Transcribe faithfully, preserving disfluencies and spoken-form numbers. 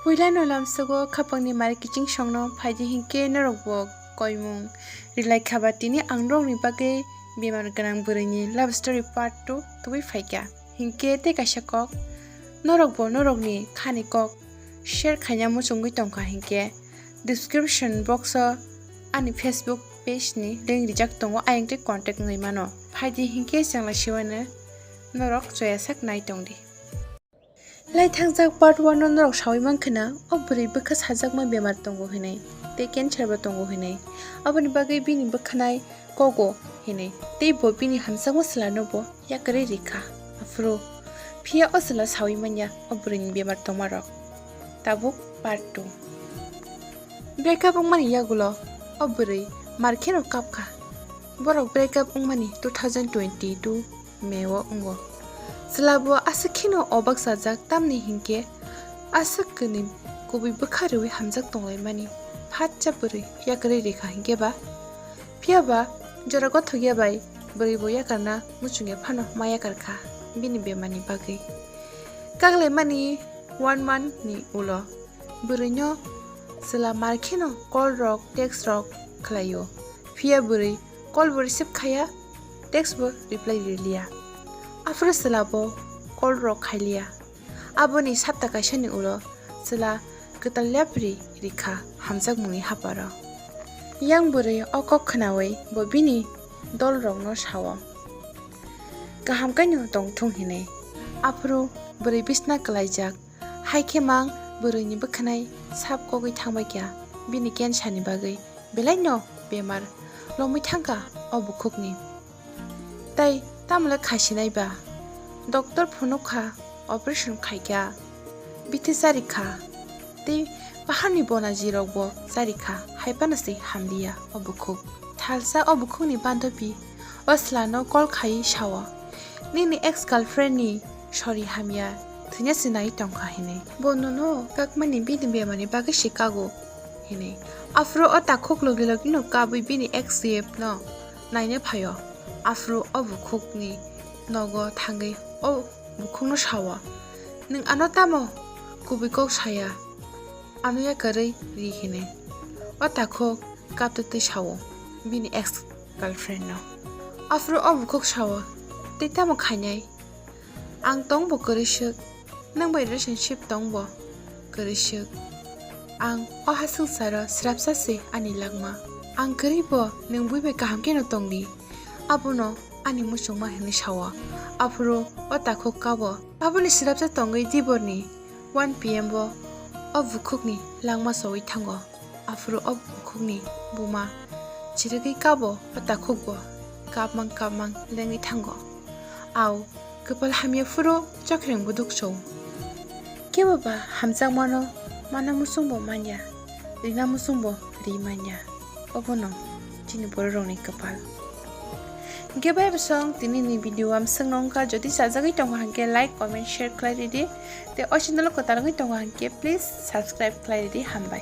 Puila no lamsogo khapangni mari kiching songno phaidi hinkhe norok bo koimung rilai khaba tini ang norokni bagwi bemar gwnang bwrwini love story part two tubui phaikha. Hinkhe tei kaisa kok, norok bo norokni khani kok share khaina muchungwi tongkha hinkhe description box o ani Facebook page ni link rijak tongo, ayang tei contact wngwi mano. Phaidi hinkhe chwngla siwano norok choyasak nai tongdi. Lai thangjak part one no norok sawi mankha na, o bwrwi bwkha sajakma bemar tongo hinwi, tei cancer bo tongo hinwi. Aboni bagwi bini bwkhanai kogo hinwi, tei bo bini hamjakma chwlano bo yakarwi rikha. Aphuru phiya o chwla sawi manya o bwrwini bemar tongmarok. Tabuk part two. Breakup wngmani yagulo o bwrwi mar kheno kapkha. Borok breakup wngmani two thousand twenty-two May o wngo. Chwla bo aswk kheno obak sajak, tamni hinkhe aswk kwnwi kubui bwkha rwui hamjak tonglaimani phatsa bwrwi yakarwi rikha hinkhe ba. Phiya ba jora gothokya bai bwrwi bo yakarna muchungya phano ma yakarkha bini bemani bagwi. Kaglaimani one month ni ulo bwrwino chwla mar kheno call rok, text rok khlaio. Phiya bwrwi call bo receive khaiya, text bo reply riliya. Aphuru chwla bo call rok khailiya. Aboni sapta kaisani ulo chwla kwtal yapri rikha hamjakmungni haparo. Yang bwrwi o kok khnaui bo bini dolrokno sao, "Kaham kaino tongthung," hinwi. Aphuru bwrwi bisna kwlaijak. Hai khe mang bwrwini bwkhanai sap kogwi thangbaikha bini cancer ni bagwi. Belaino bemar lomwi thangkha o bukhukni. Tai tamle khaisinai ba? Doctor phunukha, operation khaikha, bithi charikha, tei paharni bona jirokbo charikha, hai phano se hamliya o bukhuk. Thalsa o bukhukni bandhopi o chwlano call khaiwi sao, "Nini ex girlfriend ni sori hamya, thwina se nai tongkha," hinwi. Bo nono kakmani bini bemani bagwi se kago hinwi. Aphuru o takhuk logi logi no kabwi bini ex wife no naina phaio. Aphuru o bukhukni nogo thangwi o bukhukno sao, "Nwng ano tamo kubui kok saya, ano yakarwi ri," hinwi. O takhuk kaptwi twi sao bini ex girlfriend no. Aphuru o bukhuk sao, "Tei tamo khainai? Ang tongbo kwrwiswk, nwng bai relationship tongbo kwrwiswk. Ang o ha swngcharo srapsa se ani langma. Ang kwrwibo nwng bui bai kaham kheno tongdi, abono ani muchungma," hinwi sao. Aphuru o takhuk kabo. Aboni srapsa tongwi diborni one P M bo o bukhukni langma chowi thango. Aphuru o bukhukni buma chirigwi kabo, o takhukbo kapmang kapmang lengwi thango. Au, kwpal hamya phuru chokreng buduk chou. Kebo ba hamjakmano mana muchungbo manya, rina muchungbo ri manya. Obono chini bororokni kwpal. Hinkhe bai bwsong tinini video amswkno wngkha, jodi chajagwi tongo hinkhe like, comment, share khlai ridi. Tei o channel o kwtal wngwi tongo hinkhe please subscribe khlai ridi, hambai.